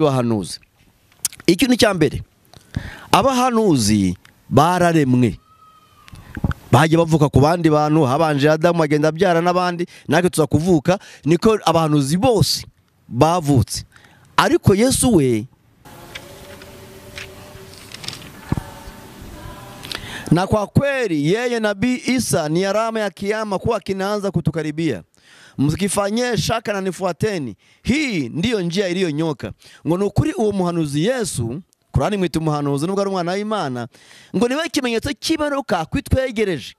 Bahanuzi, ikintu cya mbere, abahanuzi bararemwe, bagiye bavuka ku bandi bantu. Habanje Adamu, agenda abyara n'abandi, natwe tuza kuvuka. Niko abahanuzi bose bavutse, ariko Yesu we. Na kwa kweli yeye Nabii Isa ni alama ya kiyama kuwa kinaanza kutukaribia. Msikifanyie shaka na nifuateni. Hii ndiyo njia iliyonyoka. Ngo nukuri uwo muhanuzi Yesu, Kurani mwita umuhanuzi nubwo ari umwana w'Imana, ngo niwe ikimenyetso cy'ibaruka kwitwegereje.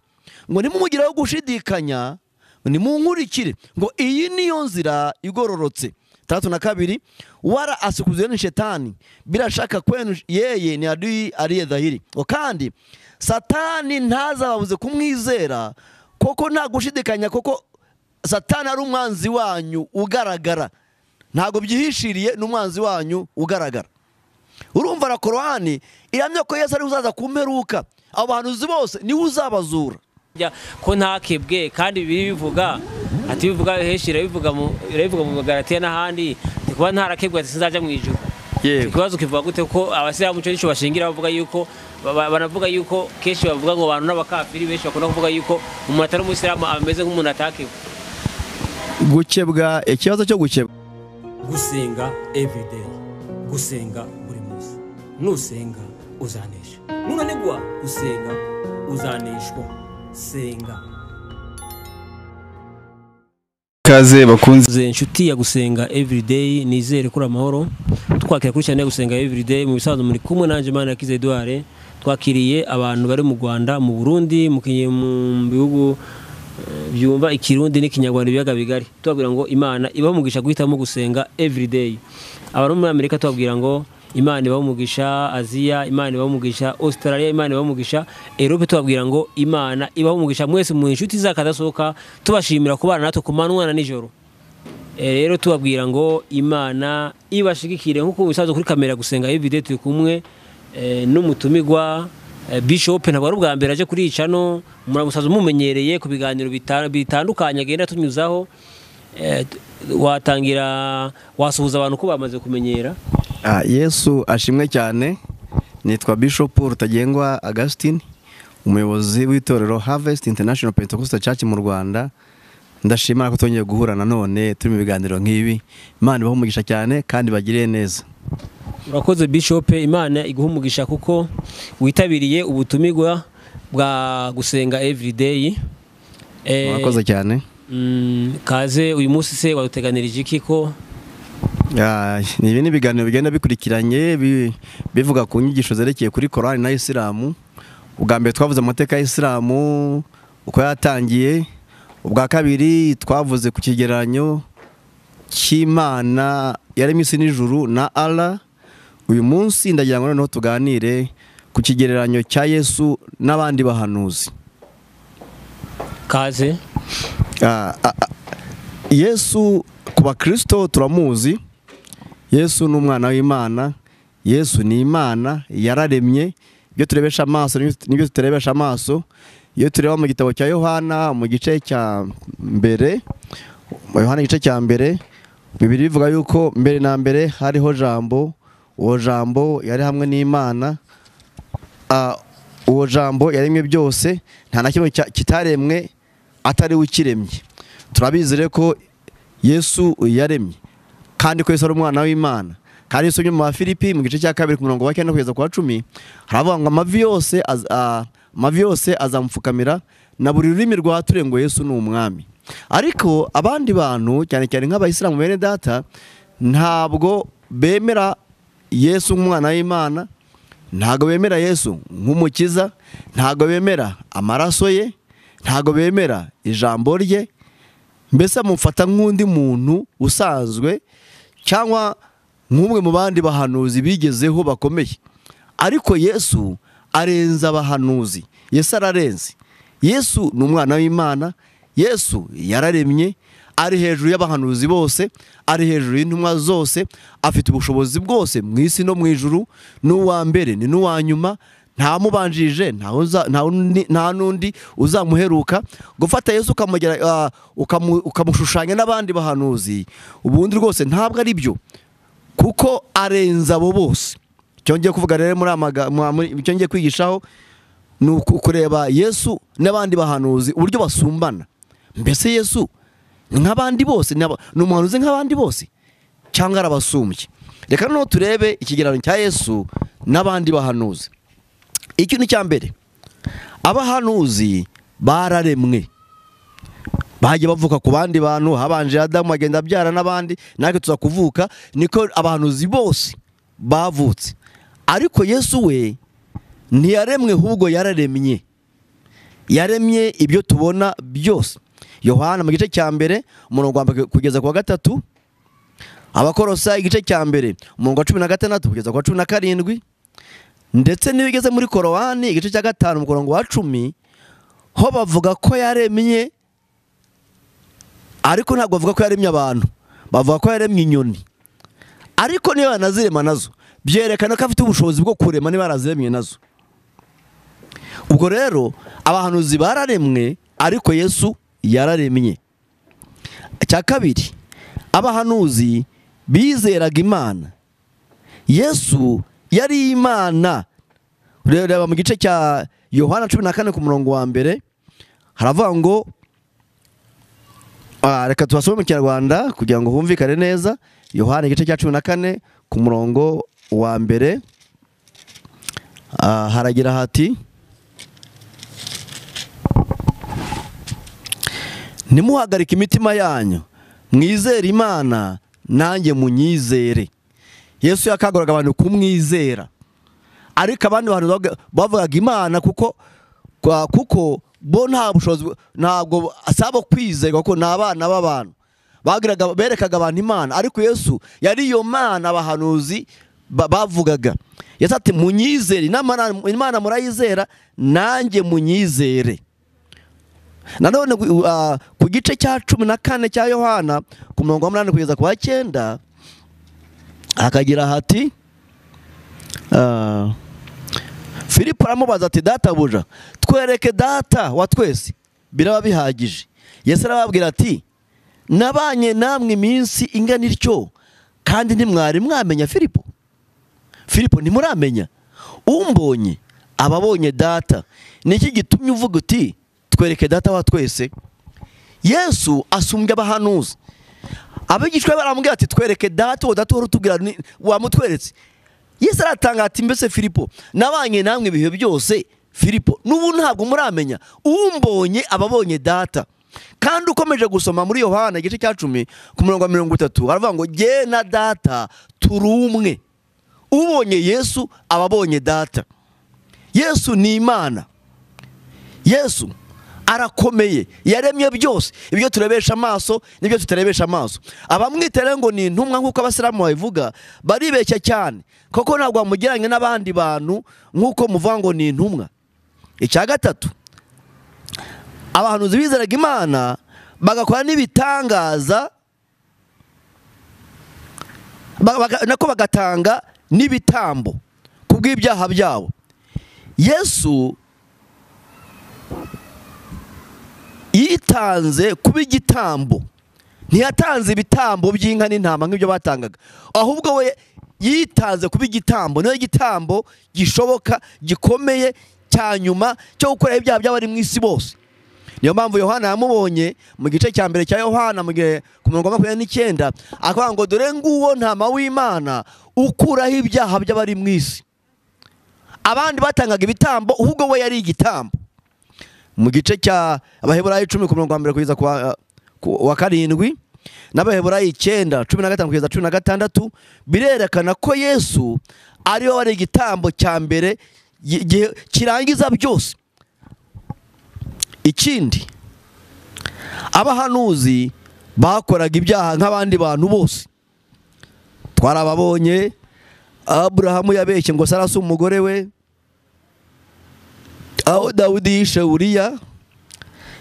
Ngo nimumugiraho gushidikanya, nimunkurikire. Ngo iyi niyo nzira igororotse. 32, wala asikuzueni shetani, bila shaka kwenu yeye ni adui aliye dhahiri. Ngo kandi Satani ntazababuze kumwizera, koko nta gushidikanya, koko Satani ari umwanzi wanyu ugaragara. Ntago byihishiriye, n'umwanzi wanyu ugaragara. Urumva na Korani iramya ko Yesu ari uzaza kumperuka, abo bahanuzi bose niwe uzabazura. Ko ntakebwe, kandi bibiri bivuga ati, bivuga henshi, irabivuga mu Galatiya n'ahandi, ati kuba ntarakebwe, ati sinzaja mu ijuru. Ikibazo kivuga gute ko abasilamu cyo nico bashingira bavuga yuko banavuga yuko kenshi bavuga ngo abantu n'abakafiri, benshi bakunda kuvuga yuko umuntu atari umuyisilamu ameze nk'umuntu atakebwe? Gukebwa, ikibazo cyo gukebwa. Gusenga everyday, gusenga buri munsi. Nusenga uzanesha, nunanigwa gusenga uzaneshwa. Senga. Kaze bakunze Inshuti ya Gusenga Everyday, nizere kuri amahoro. Twakira kuri cyane Gusenga Everyday. Mu bisanzwe muri kumwe nanje Mana Yakize Edouard. Twakiriye abantu bari mu Rwanda, mu Burundi, mu mu bihugu byumva Ikirundi n'Ikinyarwanda, ibiyaga bigari. Tubabwira ngo Imana ibahe umugisha guhitamo Gusenga Everyday. Abantu muri Amerika tubabwira ngo Imana ibahe umugisha, Aziya Imana ibahe umugisha, Australia Imana ibahe umugisha, Europe tubabwira ngo Imana ibahe umugisha mwese mu inshuti zakadasohoka. Tubashimira kubana natwe ku manywa na nijoro. Rero tubabwira ngo Imana ibashigikire. Nkuko bisanzwe, kuri kamera Gusenga Everyday turi kumwe n'umutumigwa Bishop. Ntabwo ari ubwa mbere aje kuri icano, muramusaza umumenyereye ku biganiro bitandukanye agenda tunyuzaho. Watangira wasuhuza abantu ko bamaze kumenyera. Yesu ashimwe cyane. Nitwa Bishop Rutagengwa Augustine, umuyobozi w'itorero Harvest International Pentecostal Church mu Rwanda. Ndashimira ko twongeye guhura nanone turi mu biganiro nk'ibi. Imana ibahe umugisha cyane kandi bagiriye neza. Urakoze Bishop, Imana iguha umugisha kuko witabiriye ubutumigwa bwa Gusenga Everyday. Murakoze cyane. Kaze. Uyu munsi se waduteganirije iki ko? Ni ibi ni ibiganiro bigenda bikurikiranye bivuga ku nyigisho zerekeye kuri Korani na Isilamu. Ubwa mbere twavuze amateka ya Isilamu uko yatangiye, ubwa kabiri twavuze ku kigereranyo cy'Imana yaremye isi n'ijuru na Allah. Uyu munsi ndagira ngo noneho tuganire ku kigereranyo cya Yesu n'abandi bahanuzi. Kaze. Yesu ku bakristo turamuzi. Yesu ni umwana w'Imana, Yesu ni Imana yararemye, ibyo turebesha amaso n'ibyo tutarebesha amaso. Iyo tureba mu gitabo cya Yohana mu gice cya mbere, Yohana igice cya mbere, Bibiri bivuga yuko mbere na mbere hariho Jambo, uwo Jambo yari hamwe n'Imana, uwo Jambo yaremye byose, nta na kimwe kitaremwe atari ukiremye. Turabizi rero ko Yesu yaremye kandi ko Yesu ari umwana w'Imana. Kandi Yesu mu Filipi mu gice cya kabiri ku murongo wa 9 kugeza ku wa 10 haravuga ngo amavi yose azamupfukamira na buri rurimi rwature ngo Yesu ni umwami. Ariko abandi bantu cyane cyane nk'abayisilamu bene data ntabwo bemera Yesu nk'umwana w'Imana, ntabwo bemera Yesu nk'umukiza, ntabwo bemera amaraso ye, ntabwo bemera ijambo rye. Mbese mufata nk'undi muntu usanzwe cyangwa nk'umwe mu bandi bahanuzi bigezeho bakomeye. Ariko Yesu arenza abahanuzi. Yesu ararenze. Yesu ni umwana w'Imana. Yesu yararemye, ari hejuru y'abahanuzi bose, ari hejuru y'intumwa zose, afite ubushobozi bwose mu isi no mu ijuru, n'uwa mbere ni n'uwa nyuma, nta mubanjije, nta n'undi uzamuheruka. Gufata Yesu ukamushushanya n'abandi bahanuzi ubundi rwose ntabwo ari byo. Kuko arenza abo bose. Icyo ngiye kuvuga rero muri icyo ngiye kwigishaho ni ukureba Yesu n'abandi bahanuzi uburyo basumbana. Mbese Yesu nk'abandi bose, ni umuhanuzi nk'abandi bose cyangwa arabasumbye? Reka noneho turebe ikigereranyo cya Yesu n'abandi bahanuzi. Ikintu cya mbere, abahanuzi bararemwe, bagiye bavuka ku bandi bantu. Habanje Adamu agenda abyara n'abandi, natwe tuza kuvuka, niko abahanuzi bose bavutse. Ariko Yesu we ntiyaremwe, ahubwo yararemye. Yaremye ibyo tubona byose. Yohana mu gice cya mbere umurongo wa 1 kugeza ku wa 3, Abakorosayi igice cya mbere umurongo wa 16 kugeza ku wa 17, ndetse n'ibigeze muri Korowani igice cya 5 umurongo wa 10, ho bavuga ko yaremye, ariko ntabwo bavuga ko yaremye abantu, bavuga ko yaremye inyoni. Ariko niba yanazirema nazo, byerekana ko afite ubushobozi bwo kurema niba yaraziremye nazo. Ubwo rero abahanuzi bararemwe, ariko Yesu yararemye. Icya kabiri, abahanuzi bizeraga Imana. Yesu yari Imana. Reba mu gice cya Yohana 14 ku murongo wa 1, haravuga ngo, reka tubasome mu Kinyarwanda kugira ngo humvikane neza. Yohana igice cya 14 ku murongo wa 1, haragira hati: Ntimuhagarike imitima yanyu, mwizere Imana nanjye munyizere. Yesu yakanguraga abantu kumwizera, ariko abandi bantu bavugaga Imana kuko bo nta bushobozi, ntabwo asaba kwizerwa kuko ni abana b'abantu. Bagiraga berekaga abantu Imana, ariko Yesu yari iyo Mana abahanuzi bavugaga. Yesu ati munyizere, Imana murayizera nanjye munyizere. Nanone ku gice cya 14 cya Yohana ku murongo wa 8 kugeza ku wa 9, hakagira hati: Filipo aramubaza ati databuja, twereke data wa twese biraba bihagije. Yesu arababwira ati nabanye namwe iminsi ingana ityo kandi ntimwari mwamenya Filipo. Filipo ntimuramenya? Umbonye ababonye data. Niki gitumye uvuga uti twereke data wa twese? Yesu asumbye abahanuzi. Abigishwa baramubwira ati twereke data, uwo data urutubwira wamutweretse. Yesu aratanga ati mbese Filipo, nabanye namwe ibihe byose, Filipo n'ubu ntabwo muramenya? Umbonye ababonye data. Kandi ukomeje gusoma muri Yohana igice cya 10 ku murongo wa 30, aravuga ngo jye na data turi umwe. Ubonye Yesu ababonye data. Yesu ni Imana. Yesu arakomeye, yaremye byose, ibyo turebesha amaso n'ibyo tutarebesha amaso. Abamwitera ngo ni intumwa nk'uko abasilamu babivuga baribeshya cyane, kuko ntabwo bamugeranye n'abandi bantu nk'uko muvuga ngo ni intumwa. Icya gatatu, abahanuzi bizeraga Imana bagakora n'ibitangaza, nako bagatanga n'ibitambo kubw'ibyaha byabo. Yesu yitanze kuba igitambo. Ntiyatanze ibitambo by'inka n'intama nk'ibyo batangaga, ahubwo we yitanze kuba igitambo. Niyo igitambo gishoboka gikomeye cya nyuma cyo gukora ibyaha by'abari mu isi bose. Niyo mpamvu Yohana yamubonye mu gice cya mbere cya Yohana mu gihe ku murongo wa 29, akavuga ngo dore nguwo ntama w'Imana ukuraho ibyaha by'abari mu isi. Abandi batangaga ibitambo, ahubwo we yari igitambo. Mu gice cya Abaheburayo 10 ku murongo wa 1 kugeza ku wa 7, n'Abaheburayo 9 15 kugeza 16, birerekana ko Yesu ari we wari igitambo cya mbere kirangiza byose. Ikindi, abahanuzi bakoraga ibyaha nk'abandi bantu bose. Twarababonye Aburahamu yabeshye ngo Sara si umugore we, aho Dawidi yishe Uriya,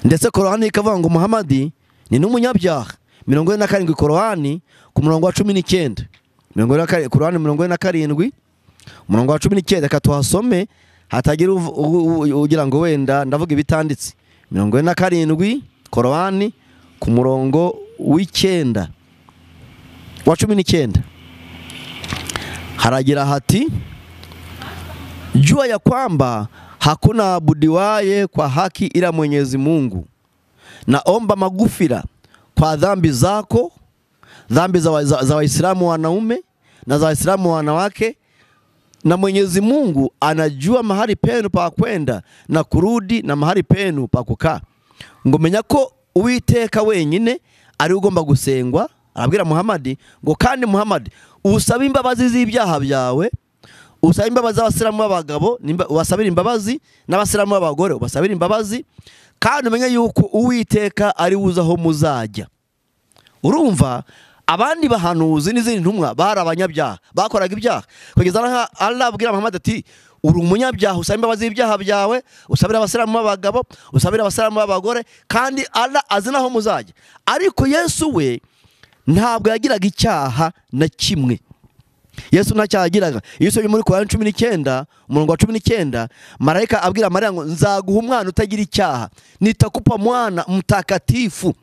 ndetse Korani ikavuga ngo Muhamadi ni n'umunyabyaha. 47 Korani ku murongo wa 19, Korani 47 umurongo wa 19, katuhasome hatagira ugira ngo wenda ndavuga ibitanditse. 47 Korani ku murongo w'icyenda wa 19. Haragira hati jua ya kwamba hakuna abudiwaye kwa haki ila Mwenyezi Mungu, naomba magufira kwa dhambi zako, dhambi za Waislamu wanaume na za Waislamu wanawake, na Mwenyezi Mungu anajua mahali penu pa kwenda na kurudi na mahali penu pa kukaa. Ngo menya ko Uwiteka wenyine ari ugomba gusengwa. Arabwira Muhammad ngo kandi Muhammad usabe imbabazi z'ibyaha byawe, usabe imbabazi z'abasilamu b'abagabo, ubasabire imbabazi n'abasilamu b'abagore ubasabire imbabazi, kandi umenye yuko Uwiteka ari uzi aho muzajya. Urumva abandi bahanuzi n'izindi ntumwa bari abanyabyaha, bakoraga ibyaha, kugeza aho Allah abwira Muhammad ati uri umunyabyaha, usaba imbabazi z'ibyaha byawe, usabire abasilamu b'abagabo, usabire abasilamu b'abagore, kandi Allah azi naho muzajya. Ariko Yesu we ntabwo yagiraga icyaha na kimwe. Yesu nta cyaha yagiraga. Iyo usomye muri Korani 19 umurongo wa 19, marayika abwira Mariya ngo nzaguha umwana utagira icyaha, nitakupa mwana mtakatifu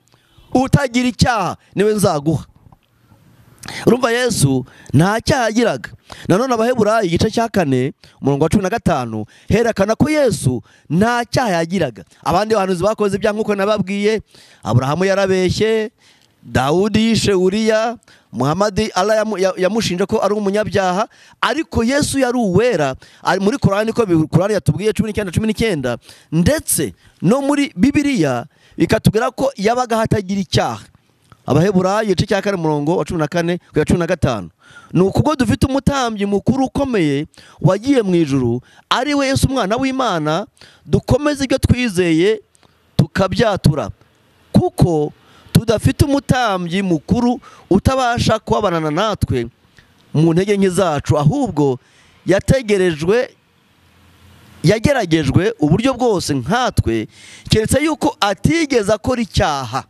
utagira icyaha niwe nzaguha. Urumva Yesu nta cyaha yagiraga. Nanone Abaheburayo igice cya 4 umurongo wa 15 herekana ko Yesu nta cyaha yagiraga. Abandi bahanuzi bakoze ibyaha nkuko nababwiye, Aburahamu yarabeshye, Dawudi yishe Uriya, Muhammad Allah yamushinje ko ari umunyabyaha, ariko Yesu yari uwera. Ari muri Korani ko Korani yatubwiye 19:19, ndetse no muri Bibiliya ikatubwira ko yabaga hatagira icyaha. Abaheburayo igice cya 4 umurongo wa 14 kugera 15. Ni ukubwo dufite umutambyi mukuru ukomeye wagiye mu ijuru, ari we Yesu umwana w'Imana, dukomeze ibyo twizeye tukabyatura, kuko tudafite umutambyi mukuru utabasha kubabanana natwe mu ntege nke zacu, ahubwo yageragejwe uburyo bwose nkatwe, keretse yuko atigeze akora icyaha.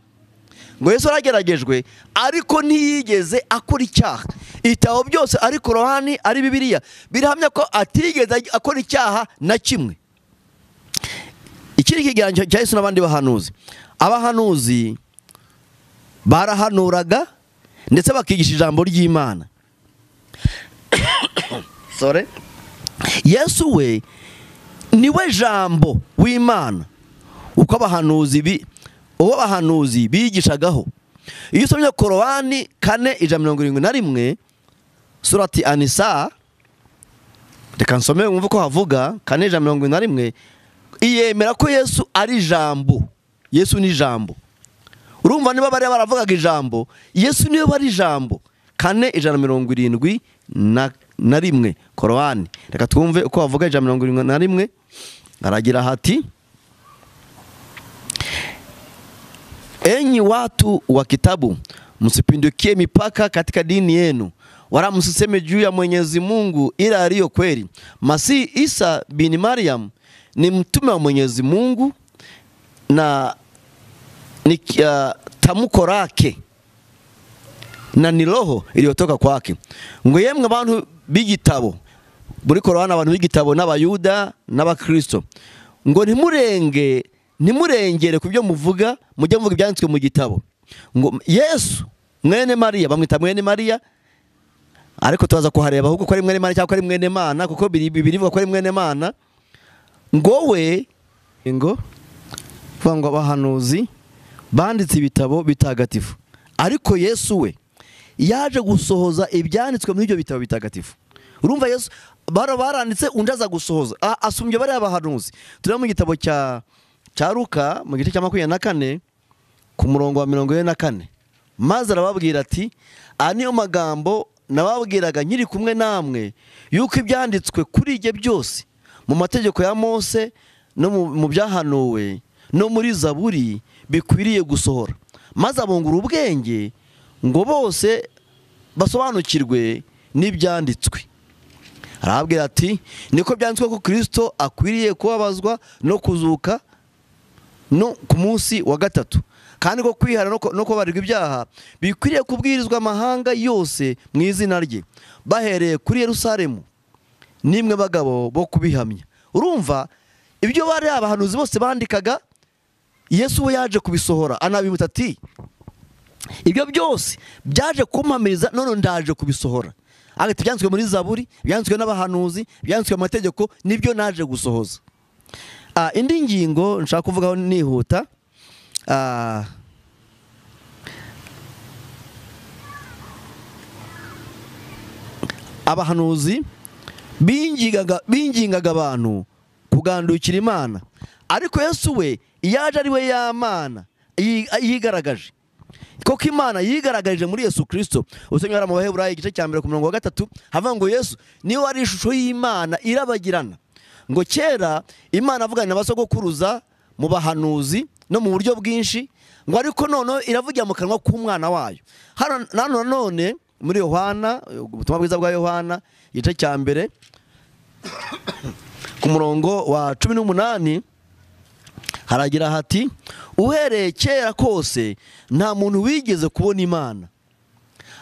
Ngo Yesu arageragejwe ariko ntiyigeze akora icyaha. Ibitabo byose ari Korani ari Bibiliya birahamya ko atigeze akora icyaha na kimwe. Ikiri kigereranyo cya Yesu n'abandi bahanuzi. Abahanuzi barahanuraga ndetse bakigisha ijambo ry'Imana. Sorry. Yesu we niwe jambo w'Imana uko abahanuzi uwo abahanuzi bigishagaho. Iyo usomye Korani 4:71 surati Anisa, reka nsome wumve ko havuga 4:71, iyemera ko Yesu ari jambo. Yesu ni jambo. Urumva niba bari baravugaga ijambo, Yesu niwe bari jambo. 4:71 Korani. Reka twumve uko havuga 171, aragira hati enyi watu wa kitabu, msipindukie mipaka katika dini yenu, wala msiseme juu ya Mwenyezi Mungu ila aliyo kweli. Masihi Isa bin Mariam ni mtume wa Mwenyezi Mungu na ni tamko lake na ni roho iliyotoka kwake. Ngo yemwe abantu b'igitabo, muri Korani abantu b'igitabo n'abayuda n'abakristo, ngo ntimurengere ku byo muvuga, mujye muvuga ibyanditswe mu gitabo. Ngo Yesu mwene Mariya, bamwita mwene Mariya, ariko tubaza kuhareba ahubwo ko ari mwene Mariya cyangwa ko ari mwene Mana, kuko birivuga ko ari mwene Mana. Ngo we ngo kuvuga ngo abahanuzi banditse ibitabo bitagatifu, ariko Yesu we yaje gusohoza ibyanditswe muri ibyo bitabo bitagatifu. Urumva Yesu baranditse undi aza gusohoza, asumbye bari abahanuzi. Turi mu gitabo cya Luka mu gice cya 24 ku murongo wa 44, maze arababwira ati aya niyo magambo nababwiraga nkiri kumwe namwe, yuko ibyanditswe kuri ibyo byose mu mategeko ya Mose no mu byahanuwe no muri Zaburi bikwiriye gusohora. Maze abungura ubwenge ngo bose basobanukirwe n'ibyanditswe. Arababwira ati niko byanditswe ko Kristo akwiriye kubabazwa no kuzuka no ku munsi wa gatatu, kandi ko kwihana no kubabarirwa ibyaha bikwiriye kubwirizwa amahanga yose mu izina rye, bahereye kuri Yerusalemu, nimwe bagabo bo kubihamya. Urumva ibyo bari abahanuzi bose bandikaga, Yesu we yaje kubisohora, anabibutsa ati ibyo byose byaje kumpamiriza, none ndaje kubisohora. Agati byanditswe muri Zaburi, byanditswe n'abahanuzi, byanditswe mu mategeko, nibyo naje gusohoza. Indi ngingo nshaka kuvugaho nihuta, abahanuzi bingingaga abantu kugandukira Imana, ariko Yesu we yaje ari we y'Amana yigaragaje. Koko Imana yigaragaje muri Yesu Kristo. Usomye mu Baheburayo igice cya 1 ku murongo wa 3 havuga ngo Yesu niwe ari ishusho y'Imana irabagirana. Ngo kera Imana avugana n'abasogokuruza mu bahanuzi no mu buryo bwinshi, ngo ariko none iravugira mu kanwa k'umwana wayo. Hano nanone muri Yohana, ubutumwa bwiza bwa Yohana igice cya 1 ku murongo wa 18 haragira hati: uhereye kera kose nta muntu wigeze kubona Imana,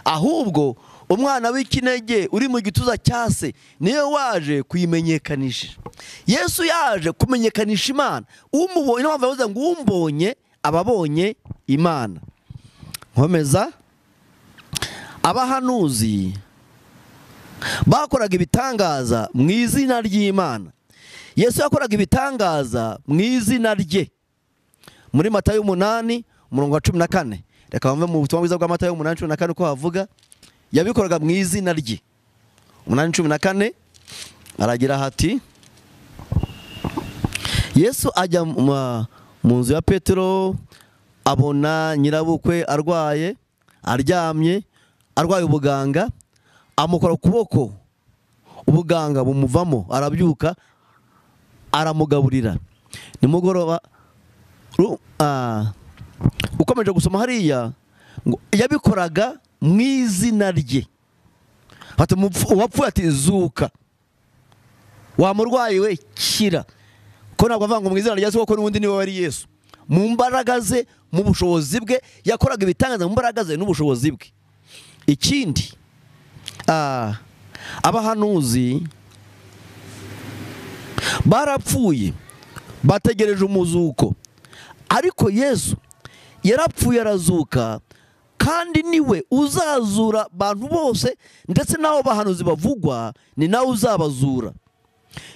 ahubwo umwana w'ikinege uri mu gituza cya se niwe waje kuyimenyekanisha. Yesu yaje kumenyekanisha Imana. Umubonye, niyo mpamvu yavuze ngo umbonye ababonye Imana. Nkomeza, abahanuzi bakoraga ibitangaza mu izina ry'Imana. Yesu yakoraga ibitangaza mu izina rye. Muri Matayo 8 umurongo wa 14, reka bamve mu butumwa bwiza bwa Matayo 8:14 uko havuga, yabikoraga mu izina rye. 8:14 aragira hati: Yesu ajya mu nzu ya Petero, abona nyirabukwe arwaye, aryamye, arwaye ubuganga, amukora ukuboko, ubuganga bumuvamo, arabyuka, aramugaburira. Nimugoroba ukomeje gusoma hariya ngo yabikoraga mu izina rye. Ati uwapfuye ati zuka, wa murwayi we kira. Ko ntabwo avuga ngo mu izina rya Yesu, kuko n'ubundi niwe wari Yesu. Mu mbaraga ze, mu bushobozi bwe, yakoraga ibitangaza mu mbaraga ze n'ubushobozi bwe. Ikindi, abahanuzi barapfuye bategereje umuzuko, ariko Yesu yarapfuye arazuka, kandi niwe uzazura abantu bose, ndetse n'abo bahanuzi bavugwa ni nawe uzabazura.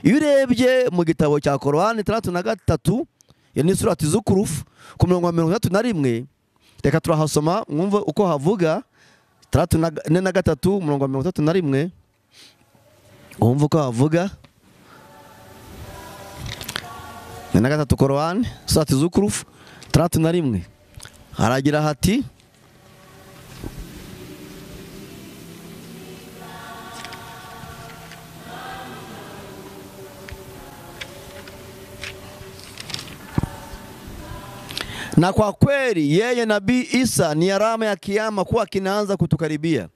Iyo urebye mu gitabo cya Korowani 63, iyo ni surati Zukurufu ku murongo wa 31, reka turahasoma mwumve uko havuga. 43 umurongo wa 31, wumve uko havuga. 43 Korowani surati Zukurufu 31 haragira hati: na kwa kweli yeye Nabii Isa ni alama ya kiyama kuwa kinaanza kutukaribia.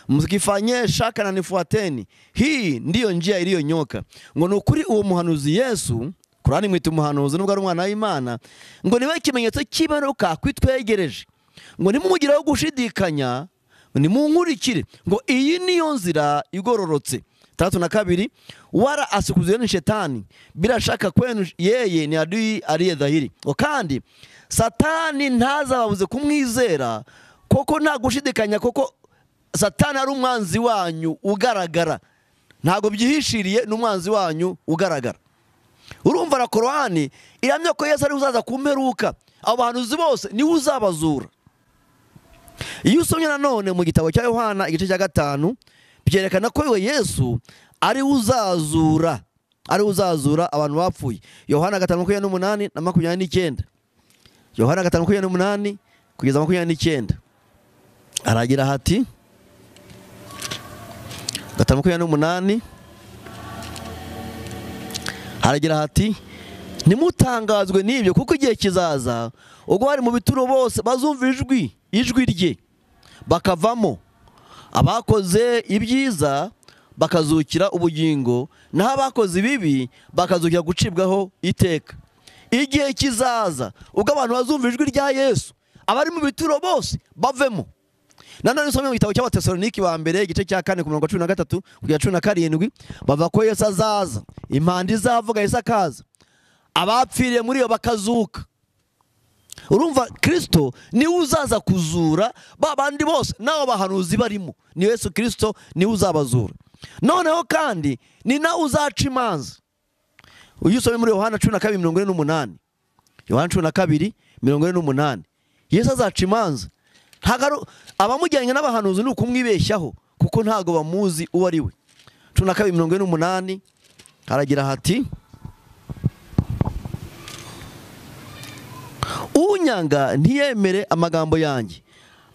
Msikifanyie shaka na nifuateni, hii ndiyo njia iliyonyoka. Ngo nukuri uwo muhanuzi Yesu, Kurani mwita umuhanuzi nubwo ari umwana w'Imana, ngo niwe ikimenyetso cy'imperuka kwitwegereje. Ngo nimumugiraho gushidikanya, nimunkurikire, ngo iyi niyo nzira igororotse. 32 wala asikuzueni shetani, bila shaka kwenu yeye ni adui aliye dhahiri. Kandi Satani ntazababuze kumwizera, koko nta gushidikanya, koko Satani ari umwanzi wanyu ugaragara, ntago byihishiriye, n'umwanzi wanyu ugaragara. Urumva na Korowani iramya ko Yesu ari uzaza kumperuka, abo bahanuzi bose niwe uzabazura. Iyo usomye nanone mu gitabo cya Yohana igice cya 5 byerekana ko we Yesu ari uzazura, ari uzazura abantu bapfuye. Yohana 5:28 na 29. Yohana 5:28 kugeza 29 aragira hati 5:28 aragira hati: nimutangazwe n'ibyo, kuko igihe kizaza ubwo bari mu bituro bose bazumva ijwi rye bakavamo, abakoze ibyiza bakazukira ubugingo, naho abakoze ibibi bakazukira gucibwaho iteka. Igihe kizaza ubwo abantu bazumva ijwi rya Yesu, abari mu bituro bose bavemo. Nanone usomye mu gitabo cy'Abatesaloniki ba mbere igice cya 4 ku murongo wa 13 kugera 17, bava ko Yesu azaza, impanda izavuga Yesu akaza, abapfiriye muri yo bakazuka. Urumva Kristo niwe uzaza kuzura babandi bose nabo bahanuzi barimo, ni Yesu Kristo niwe uzabazura. Noneho kandi ni nawe uzaca imanza. Uyu usome muri Yohana 12:48, Yohana 12:48, Yesu azaca imanza. Ntago abamujyanye n'abahanuzi ni ukumwibeshyaho kuko ntago bamuzi uwo ari we. 12:48 haragira hati: unyanga ntiyemere amagambo yanjye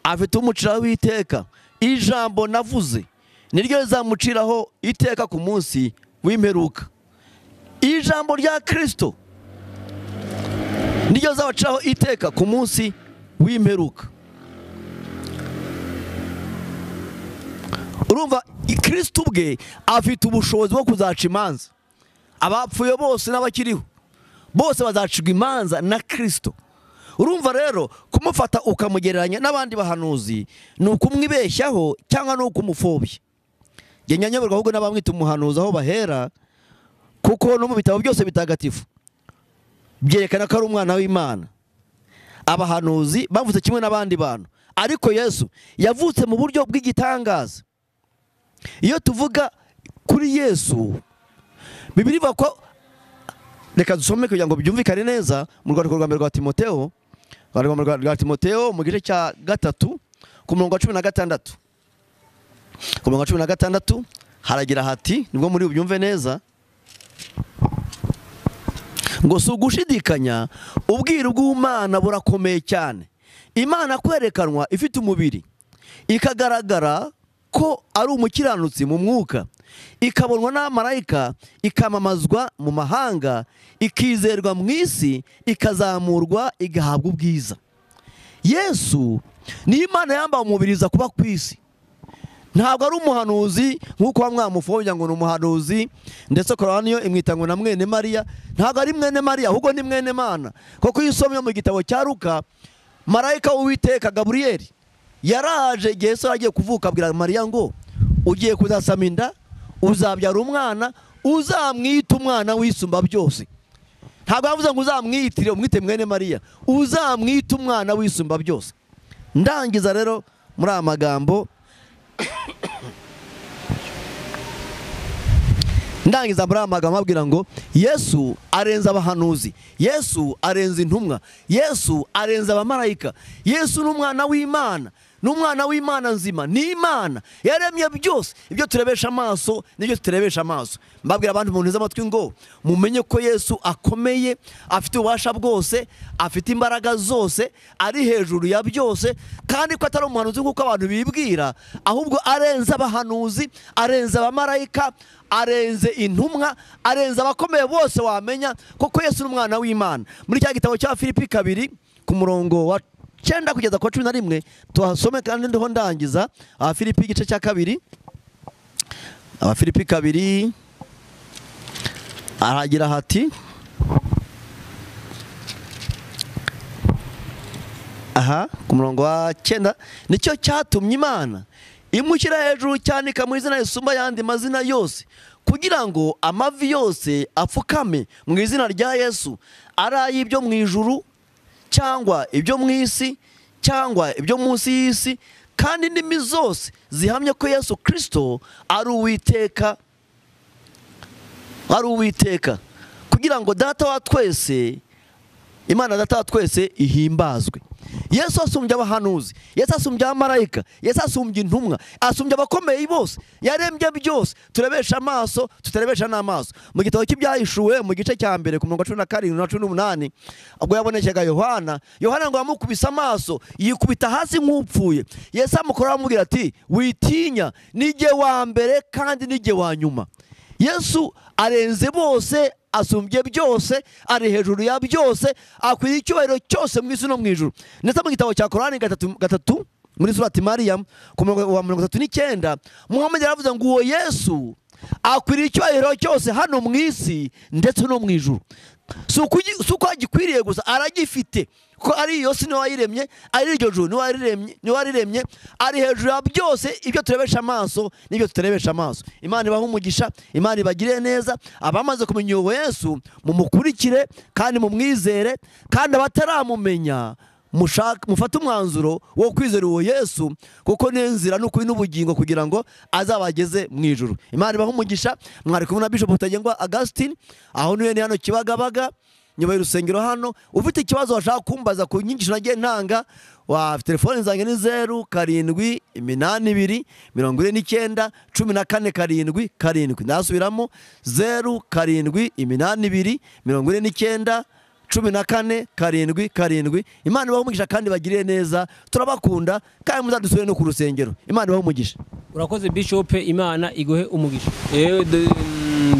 afite umuciraho w'iteka, ijambo navuze niryo rizamuciraho iteka ku munsi w'imperuka. Ijambo rya Kristo niryo rizabaciraho iteka ku munsi w'imperuka. Urumva Kristo ubwe afite ubushobozi bwo kuzaca imanza. Abapfuye bose n'abakiriho bose bazacirwa imanza na Kristo. Urumva rero kumufata ukamugereranya n'abandi bahanuzi ni ukumwibeshyaho cyangwa ni ukumufobya. Njye nyanyoberwa ahubwo n'abamwita umuhanuzi aho bahera, kuko no mu bitabo byose bitagatifu byerekana ko ari umwana w'Imana. Abahanuzi bavutse kimwe n'abandi bantu, ariko Yesu yavutse mu buryo bw'igitangaza. Iyo tuvuga kuri Yesu, Bibiliya ivuga ko, reka dusome kugira ngo byumvikane neza, mu rwandiko rwa mbere rwa Timoteo, rwa Timoteo mu gice cya 3 ku murongo wa 16. Ku murongo wa 16 haragira hati, nibwo muri ubyumve neza, ngo si ugushidikanya ubwiru bw'Imana burakomeye cyane. Imana kwerekanwa ifite umubiri, ikagaragara ko ari umukiranutsi mu mwuka, ikabonwa n'abamarayika, ikamamazwa mu mahanga, ikizerwa mu isi, ikazamurwa, igahabwa ubwiza. Yesu ni Imana yambaye umubiri iza kuba ku isi. Ntabwo ari umuhanuzi nk'uko bamwamufobya ngo ni umuhanuzi, ndetse Korani yo imwita ngo na mwene Mariya. Ntabwo ari mwene Mariya, ahubwo ni mwene Mana. Kuko iyo usomye mu gitabo cya Luka, marayika w'Uwiteka Gaburiyeli yaraje igihe Yesu agiye kuvuka, abwira Mariya ngo ugiye kuzasama inda, uzabyara umwana, uzamwita umwana w'isumba byose. Ntabwo yavuze ngo uzamwitire umwite mwene Mariya, uzamwita umwana w'isumba byose. Ndangiza rero muri aya magambo, ndangiza muri aya magambo abwira ngo Yesu arenze abahanuzi, Yesu arenze intumwa, Yesu arenze abamarayika. Yesu ni umwana w'Imana, ni umwana w'Imana nzima, ni Imana yaremye byose, ibyo turebesha amaso n'ibyo turebesha amaso. Mbabwira abantu mu amatwi ngo mumenye ko Yesu akomeye, afite ububasha bwose, afite imbaraga zose, ari hejuru ya byose, kandi ko atari umuhanuzi nk'uko abantu bibwira, ahubwo arenze abahanuzi, arenze abamarayika, arenze intumwa, arenze abakomeye bose wamenya, kuko Yesu ni umwana w'Imana. Muri cya gitabo cya Filipi 2 ku murongo wa 9 kugeza ku 11 tuhasome, kandi ndiho ndangiza. Abafilipi igice cya 2, Abafilipi 2 aragira hati, aha ku murongo wa 9, nicyo cyatumye Imana imushyira hejuru cyane ikamuha izina risumba ayandi mazina yose, kugira ngo amavi yose apfukame mu izina rya Yesu, ari ay'ibyo mu ijuru cyangwa ibyo mu isi cyangwa ibyo munsi y'isi, kandi indimi zose zihamye ko Yesu Kristo ari Uwiteka, ari Uwiteka, kugira ngo Data wa twese, Imana Data wa twese ihimbazwe. Yesu asumbye abahanuzi, Yesu asumbye abamarayika, Yesu asumbye intumwa, asumbye abakomeye bose, yarembye byose, turebesha amaso, tutarebesha n'amaso. Mu gitabo cy'Ibyahishuwe mu gice cya mbere ku murongo wa 17 na 18, ubwo yabonekega Yohana, Yohana ngo yamukubise amaso, yikubita hasi nk'upfuye. Yesu amukora amubwira ati witinya, nijye wa mbere kandi nijye wa nyuma. Yesu arenze bose, asumbye byose, ari hejuru ya byose, akwiriye icyubahiro cyose mu isi no mu ijuru. Ndetse mu gitabo cya Korani 3 muri surati Mariam ku murongo wa 39, Muhammad yaravuze ngo uwo Yesu akwiriye icyubahiro cyose hano mu isi ndetse no mu ijuru. Si uko agikwiriye gusa, aragifite. Kuko ari iyo si niwe wayiremye, ari iryo juru niwe wariremye, ari hejuru ya byose, ibyo turebesha amaso n'ibyo tutarebesha amaso. Imana ibahe umugisha, Imana ibagirire neza. Abamaze kumenya uwo Yesu mumukurikire kandi mumwizere, kandi abataramumenya mufate umwanzuro wo kwizera uwo Yesu, kuko ni inzira n'ukuri n'ubugingo kugira ngo azabageze mu ijuru. Imana ibahe umugisha. Mwari kumwe na Bishop Rutagengwa Augustine, aho niwe ni hano Kibagabaga nyuma y'urusengero hano. Ufite ikibazo washaka kumbaza ku nyigisho nagiye ntanga, wa telefone zanjye ni 0 7 82 49 14 7 7. Ndasubiramo 0 7 82 49 14 7 7. Imana ibahe umugisha kandi bagirire neza. Turabakunda kandi muzadusubire no ku rusengero. Imana ibahe umugisha. Urakoze Bishop, Imana iguhe umugisha.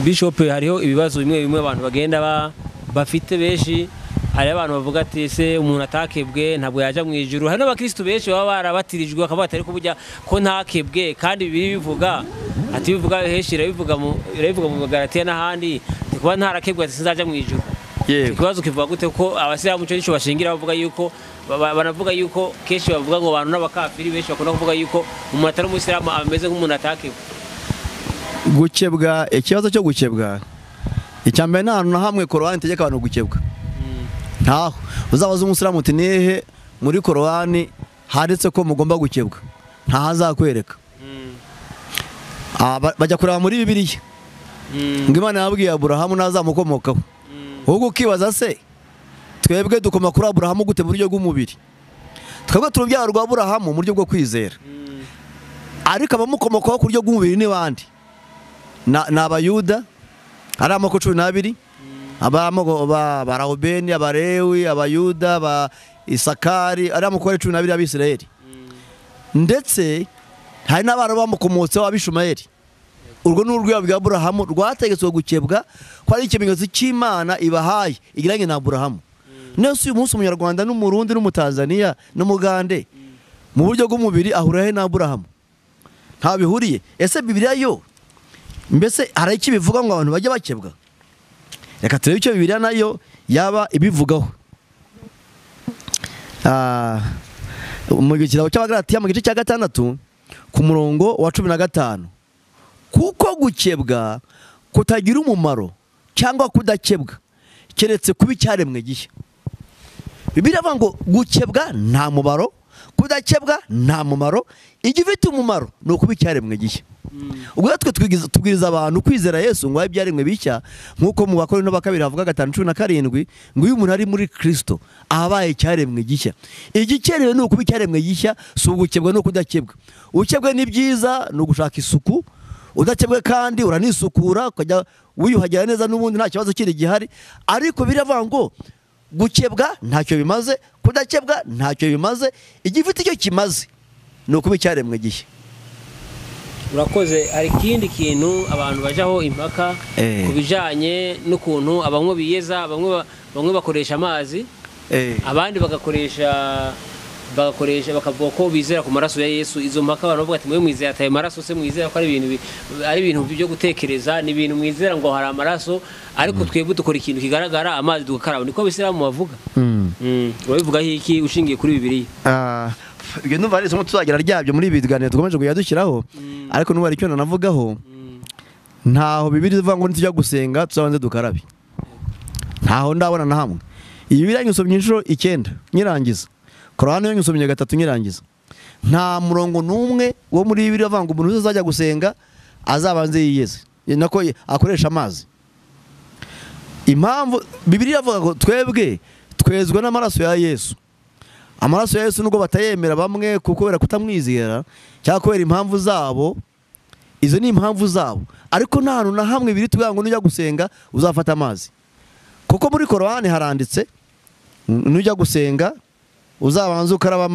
Bishop, hariho ibibazo bimwe bimwe abantu bagenda bafite benshi. Hari abantu bavuga ati ese umuntu atakebwe ntabwo yaja mu ijuru. Hari n'abakristo benshi baba barabatirijwe bakavuga ati ariko burya ko ntakebwe, kandi bibiri bivuga ati bivuga heshi irabivuga mu Galatiya n'ahandi, ati kuba ntarakebwe ati sinzaja mu ijuru. Yego. Ikibazo kivuga gute ko abasilamu cyo nico bashingira bavuga yuko banavuga yuko kenshi bavuga ngo abantu n'abakafiri benshi bakunda kuvuga yuko umuntu atari umusilamu ameze nk'umuntu atakebwe. Gukebwa, ikibazo cyo gukebwa, icyambere nta hantu na hamwe Korowani itegeka abantu gukebwa. Ntaho uzabaza umusilamu uti nihe muri Korowani handitse ko mugomba gukebwa, ntaho azakwereka. Bajya kureba muri Bibiliya ngo Imana yabwiye Aburahamu nazamukomokaho. Ahubwo ukibaza se twebwe dukoma kuri Aburahamu gute mu buryo bw'umubiri? Twebwe turubyaro rwa Aburahamu mu buryo bwo kwizera, ariko abamukomokaho ku buryo bw'umubiri ni bande? Ni Abayuda, ari amoko 12, abamoko ba Rawubeni, Abalewi, Abayuda, ba Isakari, ari amoko 12 y'Abisirayeli. Ndetse hari n'abana bamukomotseho Abishumayeli. Urwo ni urwego rwa Aburahamu rwategetswe gukebwa, ko ari ikimenyetso cy'Imana ibahaye igiranye na Aburahamu. Nese uyu munsi Umunyarwanda n'Umurundi n'Umutanzania n'Umugande mu buryo bw'umubiri ahura he na Aburahamu? Nta bihuriye. Ese Bibiliya yo mbese hari icyo bivuga ngo abantu bajye bakebwa? Reka turebe icyo Bibiliya nayo yaba ibivugaho. Mu gitabo cy'Abagalatiya mu gice cya 6 ku murongo wa 15, kuko gukebwa kutagira umumaro cyangwa kudakebwa keretse kuba icyaremwe gishya. Bibiliya ivuga ngo gukebwa nta mumaro, kudakebwa nta mumaro, igifite umumaro ni ukuba icyaremwe gishya. Ubwo natwe tubwiriza abantu kwizera Yesu ngo ibyaremwe bishya, nkuko mu Bakorinto ba kabiri havuga 5:17 ngo iyo umuntu ari muri Kristo abaye icyaremwe gishya. Igikenewe ni ukuba icyaremwe gishya, si ugukebwa no kudakebwa. Ukebwe ni byiza, ni ugushaka isuku. Udakebwe kandi uranisukura ukajya wiyuhagira neza n'ubundi nta kibazo kiri gihari. Ariko biravuga ngo gukebwa ntacyo bimaze, kudakebwa ntacyo bimaze, igifite icyo kimaze ni ukuba icyaremwe gishya. Urakoze. Hari ikindi kintu abantu bajaho impaka ku bijanye n'ukuntu abamwe biyeza, bamwe bakoresha amazi, abandi bagakoresha bakavuga ko bizera ku maraso ya Yesu. Izo mpaka abantu bavuga ati mwe mwizera ataye maraso se mwizera ko ari ibintu byo gutekereza, ni ibintu mwizera ngo hari amaraso, ariko twebwe dukora ikintu kigaragara amazi dukaraba. Niko abisilamu bavuga. Urabivuga iki ushingiye kuri Bibiliya? Ibyo ndumva ari isomo tuzagira ryabyo muri ibi biganiro dukomeje kujya dushyiraho, ariko n'ubu hari icyo nanavugaho. Ntaho Bibiliya ivuga ngo nitujya gusenga tuzabanze dukarabe. Ntaho ndabona na hamwe. Iyi Bibiliya nyisomye inshuro 9 nyirangiza. Korani yo nyisomye 3 nyirangiza. Nta murongo n'umwe wo muri Bibiliya avuga ngo umuntu uzajya gusenga azabanze yiyeze, nako akoresha amazi. Impamvu Bibiliya ivuga ngo twebwe twezwa n'amaraso ya Yesu. Amaraso ya Yesu nubwo batayemera bamwe kubera kutamwizera cyangwa kubera impamvu zabo, izo ni impamvu zabo, ariko nta hantu na hamwe biri tuvuga ngo nujya gusenga uzafata amazi. Kuko muri Korani haranditse nujya gusenga uzabanza ukaraba